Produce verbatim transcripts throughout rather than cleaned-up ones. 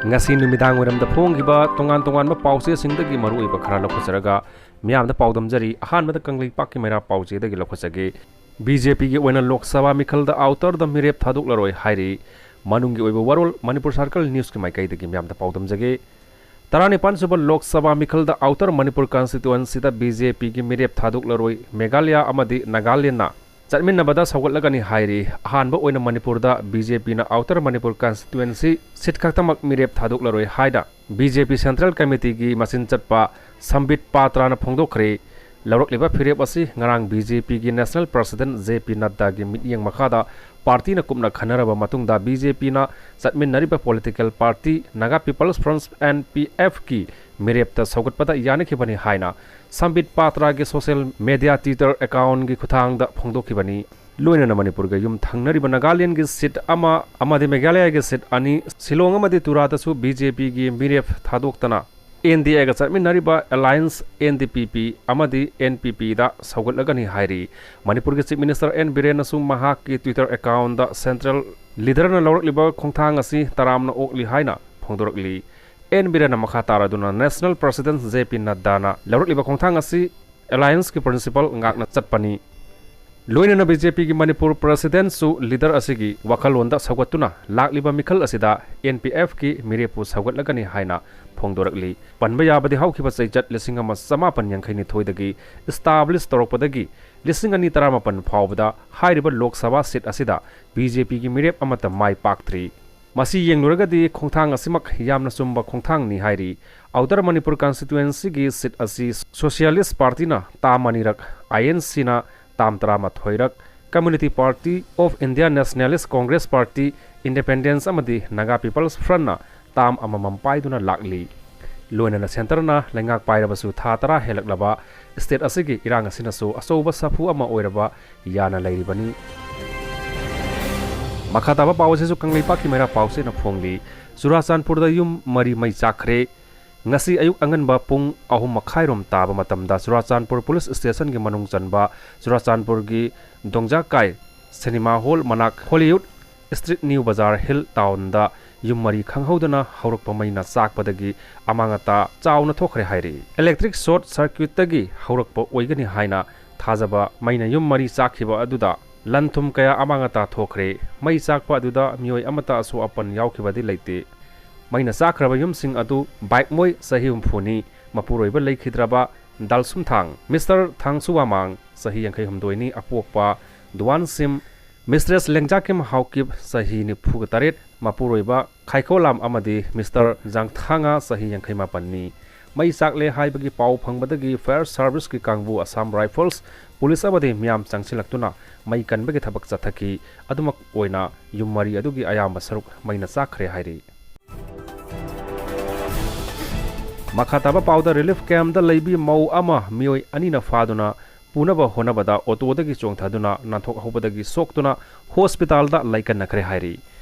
ꯉꯁꯤ ꯅꯨꯃꯤꯗꯥꯡ ꯋꯥꯏꯔꯝꯗ ꯐꯣꯡꯈꯤꯕ ꯇꯣꯉꯥꯟ ꯇꯣꯉꯥꯟꯕ ꯄꯥꯎꯆꯦꯁꯤꯡꯗꯒꯤ ꯃꯔꯨꯑꯣꯏꯕ ꯈꯔ ꯂꯧꯈꯠꯆꯔꯒ ꯃꯤꯌꯥꯝꯗ ꯄꯥꯎꯗꯝꯖꯔꯤ꯫ ꯑꯍꯥꯟꯕꯗ ꯀꯪꯂꯩꯄꯥꯛꯀꯤ ꯃꯩꯔꯥ ꯄꯥꯎꯆꯦꯗꯒꯤ ꯂꯧꯈꯠꯆꯒꯦ꯫ ꯕꯤ ꯖꯦ ꯄꯤꯒꯤ ꯑꯣꯏꯅ ꯂꯣꯛ ꯁꯚꯥ ꯃꯤꯈꯜꯗ ꯑꯥꯎꯇꯔꯗ ꯃꯤꯔꯦꯞ ꯊꯥꯗꯣꯛꯂꯔꯣꯏ ꯍꯥꯏꯔꯤ꯫ ꯃꯅꯨꯡꯒꯤ ꯑꯣꯏꯕ ꯋꯥꯔꯣꯜ ꯃꯅꯤꯄꯨꯔ ꯁꯥꯔꯀꯜ ꯅ꯭ꯌꯨꯁꯀꯤ ꯃꯥꯏꯀꯩꯗꯒꯤ ꯃꯤꯌꯥꯝꯗ ꯄꯥꯎꯗꯝꯖꯒꯦ꯫ ꯇꯔꯥꯅꯤꯄꯥꯟ ꯁꯨꯕ Lok Sabha ꯃꯤꯈꯜꯗ outer Manipur ꯀꯟꯁꯇꯤꯇ꯭ꯋꯦꯟꯁꯤꯗ B J ꯄꯤꯒꯤ ꯃꯤꯔꯦꯞ ꯊꯥꯗꯣꯛꯂꯔꯣꯏ꯫ ꯃꯦꯘꯥꯂꯌꯥ ꯑꯃꯗꯤ ꯅꯥꯒꯥꯂꯦꯟꯗꯅ ꯆꯠꯃꯤꯟꯅꯕꯗ ꯁꯧꯒꯠꯂꯒꯅꯤ ꯍꯥꯏꯔꯤ꯫ ꯑꯍꯥꯟꯕ ꯑꯣꯏꯅ ꯃꯅꯤꯄꯨꯔꯗ ꯕꯤ ꯖꯦ ꯄꯤꯅ ꯑꯥꯎꯇꯔ ꯃꯅꯤꯄꯨꯔ ꯀꯟꯁꯇꯤꯇ꯭ꯋꯦꯟꯁꯤ ꯁꯤꯠ ꯈꯛꯇꯃꯛ ꯃꯤꯔꯦꯞ ꯊꯥꯗꯣꯛꯂꯔꯣꯏ ꯍꯥꯏꯅ ꯕꯤ ꯖꯦ ꯄꯤ ꯁꯦꯟꯇ꯭ꯔꯦꯜ ꯀꯃꯤꯇꯤꯒꯤ ꯃꯆꯤꯟ ꯆꯠꯄ ꯁꯝꯕꯤꯠ ꯄꯥꯇ꯭ꯔꯥꯅ ꯐꯣꯡꯗꯣꯛꯈ꯭ꯔꯦ꯫ ꯂꯧꯔꯛꯂꯤꯕ ꯐꯤꯔꯦꯞ ꯑꯁꯤ ꯉꯔꯥꯡ ꯕꯤ ꯖꯦ ꯄꯤꯒꯤ ꯅꯦꯁꯅꯦꯜ ꯄ꯭ꯔꯁꯤꯗꯦꯟꯠ ꯖꯦ ꯄꯤ ꯅꯗ꯭ꯗꯥꯒꯤ ꯃꯤꯠꯌꯦꯡ ꯃꯈꯥꯗ ꯄꯥꯔꯇꯤꯅ ꯀꯨꯞꯅ ꯈꯟꯅꯔꯕ ꯃꯇꯨꯡꯗ ꯕꯤ ꯖꯦ ꯄꯤꯅ ꯆꯠꯃꯤꯟꯅꯔꯤꯕ political party Naga peoples front, N P ꯑꯦꯐꯀꯤ ꯃꯤꯔꯦꯞꯇ ꯁꯧꯒꯠꯄꯗ ꯌꯥꯅꯈꯤꯕꯅꯤ ꯍꯥꯏꯅ ꯁꯝꯕꯤꯠ ꯄꯥꯇ꯭ꯔꯥꯒꯤ ꯁꯣꯁꯤꯌꯦꯜ ꯃꯦꯗꯤꯌꯥ Twitter ꯑꯦꯀꯥꯎꯟꯒꯤ ꯈꯨꯠꯊꯥꯡꯗ ꯐꯣꯡꯗꯣꯛꯈꯤꯕꯅꯤ꯫ ꯂꯣꯏꯅꯅ ꯃꯅꯤꯄꯨꯔꯒ ꯌꯨꯝ ꯊꯪꯅꯔꯤꯕ ꯅꯥꯒꯥꯂꯦꯟꯒꯤ ꯁꯤꯠ ꯑꯃ ꯑꯃꯗꯤ ꯃꯦꯘꯥꯂꯌꯥꯒꯤ ꯁꯤꯠ ꯑꯅꯤ, ꯁꯤꯂꯣꯡ ꯑꯃꯗꯤ ꯇꯨꯔꯥꯗꯁꯨ ꯕꯤ ꯖꯦ ꯄꯤꯒꯤ ꯃꯤꯔꯦꯞ ꯊꯥꯗꯣꯛꯇꯅ ꯑꯦꯟ ꯗꯤ ꯑꯦꯒ ꯆꯠꯃꯤꯟꯅꯔꯤꯕ alliance N D P P ꯑꯃꯗꯤ ꯑꯦꯟ ꯄꯤ ꯄꯤꯗ ꯁꯧꯒꯠꯂꯒꯅꯤ ꯍꯥꯏꯔꯤ꯫ ꯃꯅꯤꯄꯨꯔꯒꯤ ꯆꯤꯐ ꯃꯤꯅꯤꯁꯇꯔ ꯑꯦꯟ ꯕꯤꯔꯦꯟꯅꯁꯨ ꯃꯍꯥꯛꯀꯤ Twitter ꯑꯦꯀꯥꯎꯟꯗ ꯁꯦꯟꯇ꯭ꯔꯦꯜ ꯂꯤꯗꯔꯅ ꯂꯧꯔꯛꯂꯤꯕ ꯈꯣꯡꯊꯥꯡ ꯑꯁꯤ ꯇꯔꯥꯝꯅ ꯑꯣꯛꯂꯤ ꯍꯥꯏꯅ ꯐꯣꯡꯗꯣꯔꯛꯂꯤ꯫ ꯑꯦꯟ ꯕꯤꯔꯦꯟꯅ ꯃꯈꯥ ꯇꯥꯔꯗꯨꯅ ꯅꯦꯁꯅꯦꯜ ꯄ꯭ꯔꯁꯤꯗꯦꯟꯠ ꯖꯦ ꯄꯤ ꯅꯗ꯭ꯗꯥꯅ ꯂꯧꯔꯛꯂꯤꯕ ꯈꯣꯡꯊꯥꯡ ꯑꯁꯤ ꯑꯦꯂꯥꯏꯟꯁꯀꯤ ꯄ꯭ꯔꯤꯟꯁꯤꯄꯜ ꯉꯥꯛꯅ ꯆꯠꯄꯅꯤ꯫ ꯂꯣꯏꯅꯅ ꯕꯤ ꯖꯦ ꯄꯤꯒꯤ ꯃꯅꯤꯄꯨꯔ ꯄ꯭ꯔꯁꯤꯗꯦꯟꯠꯁꯨ ꯂꯤꯗꯔ ꯑꯁꯤꯒꯤ ꯋꯥꯈꯜꯂꯣꯟꯗ ꯁꯧꯒꯠꯇꯨꯅ ꯂꯥꯛꯂꯤꯕ ꯃꯤꯈꯜ ꯑꯁꯤꯗ ꯑꯦꯟ ꯄꯤ ꯑꯦꯐꯀꯤ ꯃꯤꯔꯦꯞꯄꯨ ꯁꯧꯒꯠꯂꯒꯅꯤ ꯍꯥꯏꯅ ꯐꯣꯡꯗꯣꯔꯛꯂꯤ꯫ ꯄꯟꯕ ꯌꯥꯕꯗꯤ ꯍꯧꯈꯤꯕ ꯆꯩꯆꯠ ꯂꯤꯁꯤꯡ ꯑꯃ ꯆꯃꯥꯄꯟ ꯌꯥꯡꯈꯩ ꯅꯤꯊꯣꯏꯗꯒꯤ ꯏꯁꯇꯥꯕ꯭ꯂꯤꯁ ꯇꯧꯔꯛꯄꯗꯒꯤ ꯂꯤꯁꯤꯡ ꯑꯅꯤ ꯇꯔꯥꯃꯥꯄꯟ ꯐꯥꯎꯕꯗ ꯍꯥꯏꯔꯤꯕ ꯂꯣꯛ ꯁꯚꯥ ꯁꯤꯠ ꯑꯁꯤꯗ ꯕꯤ ꯖꯦ ꯄꯤꯒꯤ ꯃꯤꯔꯦꯞ ꯑꯃꯠꯇ ꯃꯥꯏ ꯄꯥꯛꯇ꯭ꯔꯤ꯫ ꯃꯁꯤ ꯌꯦꯡꯂꯨꯔꯒꯗꯤ ꯈꯣꯡꯊꯥꯡ ꯑꯁꯤꯃꯛ ꯌꯥꯝꯅ ꯆꯨꯝꯕ ꯈꯣꯡꯊꯥꯡꯅꯤ ꯍꯥꯏꯔꯤ꯫ ꯑꯥꯎꯇꯔ ꯃꯅꯤꯄꯨꯔ ꯀꯟꯁꯇꯤꯇ꯭ꯋꯦꯟꯁꯤꯒꯤ ꯁꯤꯠ ꯑꯁꯤ ꯁꯣꯁꯤꯌꯥꯂꯤꯁ ꯄꯥꯔꯇꯤꯅ ꯇꯥꯝ ꯑꯅꯤꯔꯛ, ꯑꯥꯏ ꯑꯦꯟ ꯁꯤꯅ ꯇꯥꯝ ꯇꯔꯥꯃꯥꯊꯣꯏꯔꯛ, communist party of India, nationalist Congress party, independents ꯑꯃꯗꯤ ꯅꯥꯒꯥ ꯄꯤꯄꯜꯁ ꯐ꯭ꯔꯟꯠꯅ ꯇꯥꯝ ꯑꯃꯃꯝ ꯄꯥꯏꯗꯨꯅ ꯂꯥꯛꯂꯤ꯫ ꯂꯣꯏꯅꯅ ꯁꯦꯟꯇꯔꯅ ꯂꯩꯉꯥꯛ ꯄꯥꯏꯔꯕꯁꯨ ꯊꯥ ꯇꯔꯥ ꯍꯦꯜꯂꯛꯂꯕ ꯁ꯭ꯇꯦꯠ ꯑꯁꯤꯒꯤ ꯏꯔꯥꯡ ꯑꯁꯤꯅꯁꯨ ꯑꯆꯧꯕ ꯁꯥꯐꯨ ꯑꯃ ꯑꯣꯏꯔꯕ ꯌꯥꯅ ꯂꯩꯔꯤꯕꯅꯤ꯫ ꯃꯈꯥ ꯇꯥꯕ ꯄꯥꯎ ꯑꯁꯤꯁꯨ ꯀꯪꯂꯩꯄꯥꯛꯀꯤ ꯃꯩꯔꯥ ꯄꯥꯎꯆꯦꯅ ꯐꯣꯡꯂꯤ꯫ ꯆꯨꯔꯥꯆꯥꯟꯄꯨꯔꯗ ꯌꯨꯝ ꯃꯔꯤ ꯃꯩ ꯆꯥꯛꯈ꯭ꯔꯦ꯫ ꯉꯁꯤ ꯑꯌꯨꯛ ꯑꯉꯟꯕ ꯄꯨꯡ ꯑꯍꯨꯝ ꯃꯈꯥꯏꯔꯣꯝ ꯇꯥꯕ ꯃꯇꯝꯗ ꯆꯨꯔꯥꯆꯥꯟꯄꯨꯔ ꯄꯨꯂꯤꯁ ꯁ꯭ꯇꯦꯁꯟꯒꯤ ꯃꯅꯨꯡ ꯆꯟꯕ ꯆꯨꯔꯥꯆꯥꯟꯄꯨꯔꯒꯤ ꯗꯣꯡꯖꯥꯀꯥꯏ ꯁꯤꯅꯦꯃꯥ ꯍꯣꯜ ꯃꯅꯥꯛ ꯍꯣꯂꯤꯋꯨꯗ ꯁ꯭ꯇ꯭ꯔꯤꯠ ꯅ꯭ꯌꯨ ꯕꯖꯥꯔ ꯍꯤꯜ ꯇꯥꯎꯟꯗ ꯌꯨꯝ ꯃꯔꯤ ꯈꯪꯍꯧꯗꯅ ꯍꯧꯔꯛꯄ ꯃꯩꯅ ꯆꯥꯛꯄꯗꯒꯤ ꯑꯃꯥꯡ ꯑꯇꯥ ꯆꯥꯎꯅ ꯊꯣꯛꯈ꯭ꯔꯦ ꯍꯥꯏꯔꯤ꯫ ꯏꯂꯦꯛꯇ꯭ꯔꯤꯛ ꯁꯣꯔꯠ ꯁꯔꯀ꯭ꯌꯨꯠꯇꯒꯤ ꯍꯧꯔꯛꯄ ꯑꯣꯏꯒꯅꯤ ꯍꯥꯏꯅ ꯊꯥꯖꯕ ꯃꯩꯅ ꯌꯨꯝ ꯃꯔꯤ ꯆꯥꯛꯈꯤꯕ ꯑꯗꯨꯗ ꯂꯟ ꯊꯨꯝ ꯀꯌꯥ ꯑꯃꯥꯡ ꯑꯇꯥ ꯊꯣꯛꯈ꯭ꯔꯦ꯫ ꯃꯩ ꯆꯥꯛꯄ ꯑꯗꯨꯗ ꯃꯤꯑꯣꯏ ꯑꯃꯠꯇ ꯑꯁꯣꯛ ꯑꯄꯟ ꯌꯥꯎꯈꯤꯕꯗꯤ ꯂꯩꯇꯦ꯫ ꯃꯩꯅ ꯆꯥꯛꯈ꯭ꯔꯕ ꯌꯨꯝꯁꯤꯡ ꯑꯗꯨ ꯕꯥꯏꯛꯃꯣꯏ, ꯆꯍꯤ ꯍꯨꯝꯐꯨꯅꯤ, ꯃꯄꯨꯔꯣꯏꯕ ꯂꯩꯈꯤꯗ꯭ꯔꯕ ꯗꯥꯜꯁꯨꯝꯊꯥꯡ ꯃꯤꯁꯇꯔ ꯊꯥꯡꯁꯨꯋꯥꯃꯥꯡ, ꯆꯍꯤ ꯌꯥꯡꯈꯩ ꯍꯨꯝꯗꯣꯏꯅꯤ, ꯑꯄꯣꯛꯄ ꯗꯨꯋꯥꯟꯁꯤꯝ, ꯃꯤꯁꯇ꯭ꯔꯦꯁ ꯂꯦꯡꯖꯥꯀꯤꯝ ꯍꯥꯎꯀꯤꯞ, ꯆꯍꯤ ꯅꯤꯐꯨꯒ ꯇꯔꯦꯠ, ꯃꯄꯨꯔꯣꯏꯕ ꯈꯥꯏꯈꯣꯂꯥꯝ ꯑꯃꯗꯤ ꯃꯤꯁꯇꯔ ꯖꯥꯡꯊꯥꯉꯥ, ꯆꯍꯤ ꯌꯥꯡꯈꯩ ꯃꯥꯄꯟꯅꯤ꯫ ꯃꯩ ꯆꯥꯛꯂꯦ ꯍꯥꯏꯕꯒꯤ ꯄꯥꯎ ꯐꯪꯕꯗꯒꯤ ꯐꯥꯌꯔ ꯁꯥꯔꯚꯤꯁꯀꯤ ꯀꯥꯡꯕꯨ ꯑꯁꯥꯝ ꯔꯥꯏꯐꯜꯁ, ꯄꯨꯂꯤꯁ ꯑꯃꯗꯤ ꯃꯤꯌꯥꯝ ꯆꯪꯁꯤꯜꯂꯛꯇꯨꯅ ꯃꯩ ꯀꯟꯕꯒꯤ ꯊꯕꯛ ꯆꯠꯊꯈꯤ꯫ ꯑꯗꯨꯃꯛ ꯑꯣꯏꯅ ꯌꯨꯝ ꯃꯔꯤ ꯑꯗꯨꯒꯤ ꯑꯌꯥꯝꯕ ꯁꯔꯨꯛ ꯃꯩꯅ ꯆꯥꯛꯈ꯭ꯔꯦ ꯍꯥꯏꯔꯤ꯫ ꯃꯈꯥ ꯇꯥꯕ ꯄꯥꯎꯗ ꯔꯤꯂꯤꯐ ꯀꯦꯝꯞꯇ ꯂꯩꯕꯤ ꯃꯧ ꯑꯃ ꯃꯤꯑꯣꯏ ꯑꯅꯤꯅ ꯐꯥꯗꯨꯅ ꯄꯨꯅꯕ ꯍꯣꯠꯅꯕꯗ ꯑꯣꯇꯣꯗꯒꯤ ꯆꯣꯡꯊꯗꯨꯅ ꯅꯥꯟꯊꯣꯛꯍꯧꯕꯗꯒꯤ ꯁꯣꯛꯇꯨꯅ ꯍꯣꯁꯄꯤꯇꯥꯜꯗ ꯂꯥꯏꯀꯠꯅꯈ꯭ꯔꯦ ꯍꯥꯏꯔꯤ꯫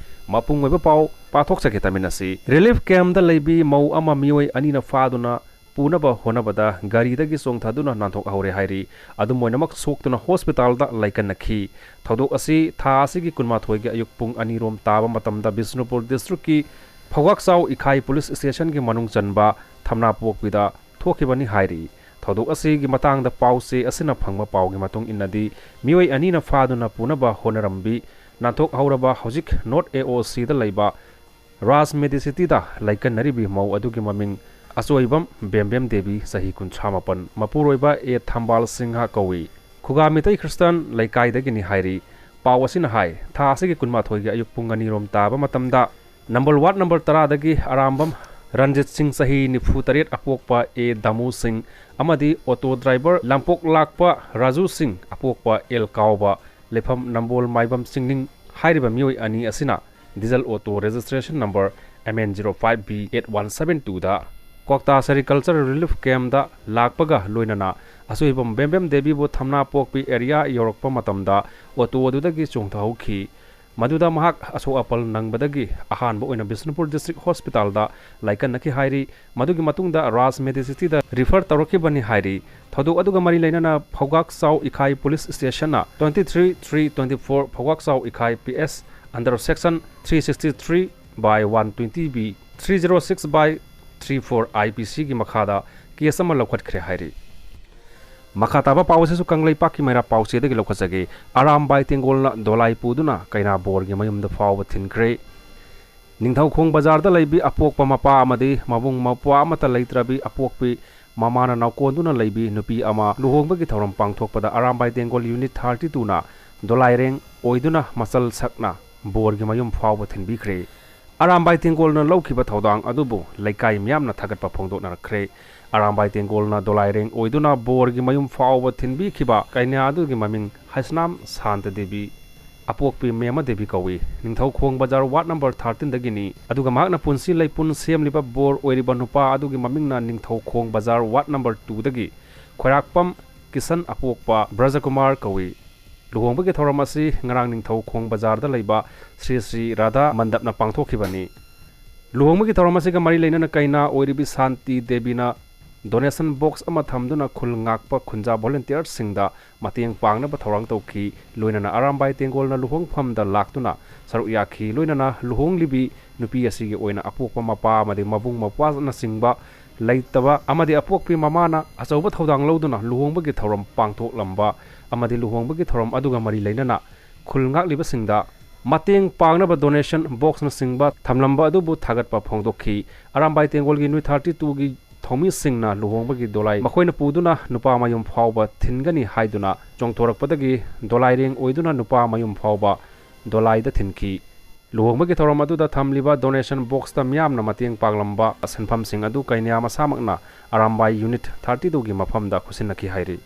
ꯃꯄꯨꯡ ꯑꯣꯏꯕ ꯄꯥꯎ ꯄꯥꯊꯣꯛꯆꯒꯦ ꯇꯥꯃꯤꯟꯅꯁꯤ꯫ ꯔꯤꯂꯤꯐ ꯀꯦꯝꯞꯇ ꯂꯩꯕꯤ ꯃꯧ ꯑꯃ ꯃꯤꯑꯣꯏ ꯑꯅꯤꯅ ꯐꯥꯗꯨꯅ ꯄꯨꯅꯕ ꯍꯣꯠꯅꯕꯗ ꯒꯥꯔꯤꯗꯒꯤ ꯆꯣꯡꯊꯗꯨꯅ ꯅꯥꯟꯊꯣꯛꯍꯧꯔꯦ ꯍꯥꯏꯔꯤ꯫ ꯑꯗꯨꯝ ꯑꯣꯏꯅꯃꯛ ꯁꯣꯛꯇꯨꯅ ꯍꯣꯁꯄꯤꯇꯥꯜꯗ ꯂꯥꯏꯀꯠꯅꯈꯤ꯫ ꯊꯧꯗꯣꯛ ꯑꯁꯤ ꯊꯥ ꯑꯁꯤꯒꯤ ꯀꯨꯟꯃꯥꯊꯣꯏꯒꯤ ꯑꯌꯨꯛ ꯄꯨꯡ ꯑꯅꯤꯔꯣꯝ ꯇꯥꯕ ꯃꯇꯝꯗ ꯕꯤꯁꯅꯨꯄꯨꯔ ꯗꯤꯁꯇ꯭ꯔꯤꯛꯀꯤ ꯐꯧꯒꯥꯛꯆꯥꯎ ꯏꯈꯥꯏ ꯄꯨꯂꯤꯁ ꯁ꯭ꯇꯦꯁꯟꯒꯤ ꯃꯅꯨꯡ ꯆꯟꯕ ꯊꯝꯅꯥꯄꯣꯛꯄꯤꯗ ꯊꯣꯛꯈꯤꯕꯅꯤ ꯍꯥꯏꯔꯤ꯫ ꯊꯧꯗꯣꯛ ꯑꯁꯤꯒꯤ ꯃꯇꯥꯡꯗ ꯄꯥꯎ ꯆꯦ ꯑꯁꯤꯅ ꯐꯪꯕ ꯄꯥꯎꯒꯤ ꯃꯇꯨꯡ ꯏꯟꯅꯗꯤ, ꯃꯤꯑꯣꯏ ꯑꯅꯤꯅ ꯐꯥꯗꯨꯅ ꯄꯨꯅꯕ ꯍꯣꯠꯅꯔꯝꯕꯤ ꯅꯥꯟꯊꯣꯛꯍꯧꯔꯕ ꯍꯧꯖꯤꯛ ꯅꯣꯔꯠ ꯑꯦ ꯑꯣ ꯁꯤꯗ ꯂꯩꯕ ꯔꯥꯖ ꯃꯦꯗꯤꯁꯤꯇꯤꯗ ꯂꯩꯀꯟꯅꯔꯤꯕꯤ ꯃꯧ ꯑꯗꯨꯒꯤ ꯃꯃꯤꯡ ꯑꯆꯣꯏꯕꯝ ꯕꯦꯝꯕꯦꯝ ꯗꯦꯕꯤ, ꯆꯍꯤ ꯀꯨꯟꯊ꯭ꯔꯥ ꯃꯥꯄꯟ, ꯃꯄꯨꯔꯣꯏꯕ ꯑꯦ ꯊꯝꯕꯥꯜ ꯁꯤꯡꯍ ꯀꯧꯏ꯫ ꯈꯨꯒꯥ ꯃꯤꯇꯩ ꯈ꯭ꯔꯤꯁꯇꯥꯟ ꯂꯩꯀꯥꯏꯗꯒꯤꯅꯤ ꯍꯥꯏꯔꯤ꯫ ꯄꯥꯎ ꯑꯁꯤꯅ ꯍꯥꯏ, ꯊꯥ ꯑꯁꯤꯒꯤ ꯀꯨꯟꯃꯥꯊꯣꯏꯒꯤ ꯑꯌꯨꯛ ꯄꯨꯡ ꯑꯅꯤꯔꯣꯝ ꯇꯥꯕ ꯃꯇꯝꯗ ꯅꯝꯕꯣꯜ ꯋꯥꯔꯗ ꯅꯝꯕꯔ ꯇꯔꯥꯗꯒꯤ ꯑꯔꯥꯝꯕꯝ ꯔꯟꯖꯤꯠ ꯁꯤꯡ, ꯆꯍꯤ ꯅꯤꯐꯨ ꯇꯔꯦꯠ, ꯑꯄꯣꯛꯄ ꯑꯦ ꯗꯥꯃꯨ ꯁꯤꯡ ꯑꯃꯗꯤ ꯑꯣꯇꯣ ꯗ꯭ꯔꯥꯏꯚꯔ ꯂꯥꯡꯄꯣꯛꯂꯥꯛꯄ ꯔꯥꯖꯨ ꯁꯤꯡ, ꯑꯄꯣꯛꯄ ꯑꯦꯜ ꯀꯥꯎꯕ, ꯂꯩꯐꯝ ꯅꯝꯕꯣꯜ ꯃꯥꯏꯕꯝ ꯆꯤꯡꯅꯤꯡ ꯍꯥꯏꯔꯤꯕ ꯃꯤꯑꯣꯏ ꯑꯅꯤ ꯑꯁꯤꯅ diesel auto registration number M N zero five B eight one seven ꯇꯨꯗ ꯀ꯭ꯋꯥꯛꯇꯥ ꯁꯦꯔꯤꯀꯜꯆꯔ ꯔꯤꯂꯤꯐ ꯀꯦꯝꯞꯇ ꯂꯥꯛꯄꯒ ꯂꯣꯏꯅꯅ ꯑꯆꯣꯏꯕꯝ ꯕꯦꯝꯕꯦꯝ ꯗꯦꯕꯤꯕꯨ ꯊꯝꯅꯥꯄꯣꯛꯄꯤ ꯑꯦꯔꯤꯌꯥ ꯌꯧꯔꯛꯄ ꯃꯇꯝꯗ ꯑꯣꯇꯣ ꯑꯗꯨꯗꯒꯤ ꯆꯣꯡꯊꯍꯧꯈꯤ꯫ ꯃꯗꯨꯗ ꯃꯍꯥꯛ ꯑꯁꯣꯛ ꯑꯄꯜ ꯅꯪꯕꯗꯒꯤ ꯑꯍꯥꯟꯕ ꯑꯣꯏꯅ ꯕꯤꯁꯅꯨꯄꯨꯔ ꯗꯤꯁꯇ꯭ꯔꯤꯛ ꯍꯣꯁꯄꯤꯇꯥꯜꯗ ꯂꯥꯏꯀꯠꯅꯈꯤ ꯍꯥꯏꯔꯤ꯫ ꯃꯗꯨꯒꯤ ꯃꯇꯨꯡꯗ ꯔꯥꯖ ꯃꯦꯗꯤꯁꯤꯇꯤꯗ ꯔꯤꯐꯔ ꯇꯧꯔꯛꯈꯤꯕꯅꯤ ꯍꯥꯏꯔꯤ꯫ ꯊꯧꯗꯣꯛ ꯑꯗꯨꯒ ꯃꯔꯤ ꯂꯩꯅꯅ ꯐꯧꯒꯥꯛꯆꯥꯎ ꯏꯈꯥꯏ ꯄꯨꯂꯤꯁ ꯁ꯭ꯇꯦꯁꯟꯅ twenty three three twenty four Phougakchao Ikhai P S under section three sixty three by one twenty B, three zero six by three four I P C ꯒꯤ ꯃꯈꯥꯗ case ꯑꯃ ꯂꯧꯈꯠꯈ꯭ꯔꯦ ꯍꯥꯏꯔꯤ꯫ ꯃꯈꯥ ꯇꯥꯕ ꯄꯥꯎ ꯑꯁꯤꯁꯨ ꯀꯪꯂꯩꯄꯥꯛꯀꯤ ꯃꯩꯔꯥ ꯄꯥꯎꯆꯦꯗꯒꯤ ꯂꯧꯈꯠꯆꯒꯦ꯫ ꯑꯔꯥꯝꯕꯥꯏ ꯇꯦꯡꯒꯣꯜꯅ ꯗꯣꯂꯥꯏ ꯄꯨꯗꯨꯅ ꯀꯩꯅꯥ ꯕꯣꯔꯒꯤ ꯃꯌꯨꯝꯗ ꯐꯥꯎꯕ ꯊꯤꯟꯈ꯭ꯔꯦ꯫ ꯅꯤꯡꯊꯧꯈꯣꯡ ꯕꯖꯥꯔꯗ ꯂꯩꯕꯤ ꯑꯄꯣꯛꯄ ꯃꯄꯥ ꯑꯃꯗꯤ ꯃꯕꯨꯡ ꯃꯧꯄ꯭ꯋꯥ ꯑꯃꯠꯇ ꯂꯩꯇ꯭ꯔꯕꯤ ꯑꯄꯣꯛꯄꯤ ꯃꯃꯥꯅ ꯅꯥꯎꯀꯣꯟꯗꯨꯅ ꯂꯩꯕꯤ ꯅꯨꯄꯤ ꯑꯃ ꯂꯨꯍꯣꯡꯕꯒꯤ ꯊꯧꯔꯝ ꯄꯥꯡꯊꯣꯛꯄꯗ ꯑꯔꯥꯝꯕꯥꯏ ꯇꯦꯡꯒꯣꯜ unit thirty two ꯅ ꯗꯣꯂꯥꯏꯔꯦꯡ ꯑꯣꯏꯗꯨꯅ ꯃꯆꯜ ꯁꯛꯅ ꯕꯣꯔꯒꯤ ꯃꯌꯨꯝ ꯐꯥꯎꯕ ꯊꯤꯟꯕꯤꯈ꯭ꯔꯦ꯫ ꯑꯔꯥꯝꯕꯥꯏ ꯇꯦꯡꯒꯣꯜꯅ ꯂꯧꯈꯤꯕ ꯊꯧꯗꯥꯡ ꯑꯗꯨꯕꯨ ꯂꯩꯀꯥꯏ ꯃꯤꯌꯥꯝꯅ ꯊꯥꯒꯠꯄ ꯐꯣꯡꯗꯣꯛꯅꯔꯛꯈ꯭ꯔꯦ꯫ ꯑꯔꯥꯝꯕꯥꯏ ꯇꯦꯡꯒꯣꯜꯅ ꯗꯣꯂꯥꯏꯔꯦꯡ ꯑꯣꯏꯗꯨꯅ ꯕꯣꯔꯒꯤ ꯃꯌꯨꯝ ꯐꯥꯎꯕ ꯊꯤꯟꯕꯤꯈꯤꯕ ꯀꯩꯅꯥ ꯑꯗꯨꯒꯤ ꯃꯃꯤꯡ ꯍꯩꯁꯅꯥꯝ ꯁꯥꯟꯇ ꯗꯦꯕꯤ, ꯑꯄꯣꯛꯄꯤ ꯃꯦꯃ ꯗꯦꯕꯤ ꯀꯧꯏ꯫ ꯅꯤꯡꯊꯧꯈꯣꯡ ꯕꯖꯥꯔ ward number thirteen ꯗꯒꯤꯅꯤ꯫ ꯑꯗꯨꯒ ꯃꯍꯥꯛꯅ ꯄꯨꯟꯁꯤ ꯂꯩꯄꯨꯟ ꯁꯦꯝꯂꯤꯕ ꯕꯣꯔ ꯑꯣꯏꯔꯤꯕ ꯅꯨꯄꯥ ꯑꯗꯨꯒꯤ ꯃꯃꯤꯡꯅ ꯅꯤꯡꯊꯧꯈꯣꯡ ꯕꯖꯥꯔ ward number two ꯗꯒꯤ ꯈꯣꯏꯔꯥꯛꯄꯝ ꯀꯤꯁꯟ ꯑꯄꯣꯛꯄ ꯕ꯭ꯔꯖꯀꯨꯃꯥꯔ ꯀꯧꯏ꯫ ꯂꯨꯍꯣꯡꯕꯒꯤ ꯊꯧꯔꯝ ꯑꯁꯤ ꯉꯔꯥꯡ ꯅꯤꯡꯊꯧꯈꯣꯡ ꯕꯖꯥꯔꯗ ꯂꯩꯕ ꯁ꯭ꯔꯤ ꯁ꯭ꯔꯤ ꯔꯥꯙꯥ ꯃꯟꯗꯞꯅ ꯄꯥꯡꯊꯣꯛꯈꯤꯕꯅꯤ꯫ ꯂꯨꯍꯣꯡꯕꯒꯤ ꯊꯧꯔꯝ ꯑꯁꯤꯒ ꯃꯔꯤ ꯂꯩꯅꯅ ꯀꯩꯅꯥ ꯑꯣꯏꯔꯤꯕꯤ ꯁꯥꯟꯇꯤ ꯗꯦꯕꯤꯅ donation box ꯑꯃ ꯊꯝꯗꯨꯅ ꯈꯨꯜ ꯉꯥꯛꯄ ꯈꯨꯟꯖꯥ volunteer ꯁꯤꯡꯗ ꯃꯇꯦꯡ ꯄꯥꯡꯅꯕ ꯊꯧꯔꯥꯡ ꯇꯧꯈꯤ꯫ ꯂꯣꯏꯅꯅ ꯑꯔꯥꯝꯕꯥꯏ ꯇꯦꯡꯒꯣꯜꯅ ꯂꯨꯍꯣꯡꯐꯝꯗ ꯂꯥꯛꯇꯨꯅ ꯁꯔꯨꯛ ꯌꯥꯈꯤ꯫ ꯂꯣꯏꯅꯅ ꯂꯨꯍꯣꯡꯂꯤꯕꯤ ꯅꯨꯄꯤ ꯑꯁꯤꯒꯤ ꯑꯣꯏꯅ ꯑꯄꯣꯛꯄ ꯃꯄꯥ ꯑꯃꯗꯤ ꯃꯕꯨꯡ ꯃꯧꯄ꯭ꯋꯥꯅꯆꯤꯡꯕ ꯂꯩꯇꯕ ꯑꯃꯗꯤ ꯑꯄꯣꯛꯄꯤ ꯃꯃꯥꯅ ꯑꯆꯧꯕ ꯊꯧꯗꯥꯡ ꯂꯧꯗꯨꯅ ꯂꯨꯍꯣꯡꯕꯒꯤ ꯊꯧꯔꯝ ꯄꯥꯡꯊꯣꯛꯂꯝꯕ ꯑꯃꯗꯤ ꯂꯨꯍꯣꯡꯕꯒꯤ ꯊꯧꯔꯝ ꯑꯗꯨꯒ ꯃꯔꯤ ꯂꯩꯅꯅ ꯈꯨꯜ ꯉꯥꯛꯂꯤꯕꯁꯤꯡꯗ ꯃꯇꯦꯡ ꯄꯥꯡꯅꯕ donation box ꯅꯆꯤꯡꯕ ꯊꯝꯂꯝꯕ ꯑꯗꯨꯕꯨ ꯊꯥꯒꯠꯄ ꯐꯣꯡꯗꯣꯛꯈꯤ꯫ ꯑꯔꯥꯝꯕꯥꯏ ꯇꯦꯡꯒꯣꯜꯒꯤ unit thirty two ꯒꯤ ꯊꯧꯃꯤꯁꯤꯡꯅ ꯂꯨꯍꯣꯡꯕꯒꯤ ꯗꯣꯂꯥꯏ ꯃꯈꯣꯏꯅ ꯄꯨꯗꯨꯅ ꯅꯨꯄꯥ ꯃꯌꯨꯝ ꯐꯥꯎꯕ ꯊꯤꯟꯒꯅꯤ ꯍꯥꯏꯗꯨꯅ ꯆꯣꯡꯊꯣꯔꯛꯄꯗꯒꯤ ꯗꯣꯂꯥꯏꯔꯦꯡ ꯑꯣꯏꯗꯨꯅ ꯅꯨꯄꯥ ꯃꯌꯨꯝ ꯐꯥꯎꯕ ꯗꯣꯂꯥꯏꯗ ꯊꯤꯟꯈꯤ꯫ ꯂꯨꯍꯣꯡꯕꯒꯤ ꯊꯧꯔꯝ ꯑꯗꯨꯗ ꯊꯝꯂꯤꯕ donation box ꯇ ꯃꯤꯌꯥꯝꯅ ꯃꯇꯦꯡ ꯄꯥꯡꯂꯝꯕ ꯁꯦꯟꯐꯝꯁꯤꯡ ꯑꯗꯨ ꯀꯩꯅꯥ ꯃꯁꯥꯃꯛꯅ ꯑꯔꯥꯝꯕꯥꯏ unit thirty two ꯒꯤ ꯃꯐꯝꯗ ꯈꯨꯠꯁꯤꯟꯅꯈꯤ ꯍꯥꯏꯔꯤ꯫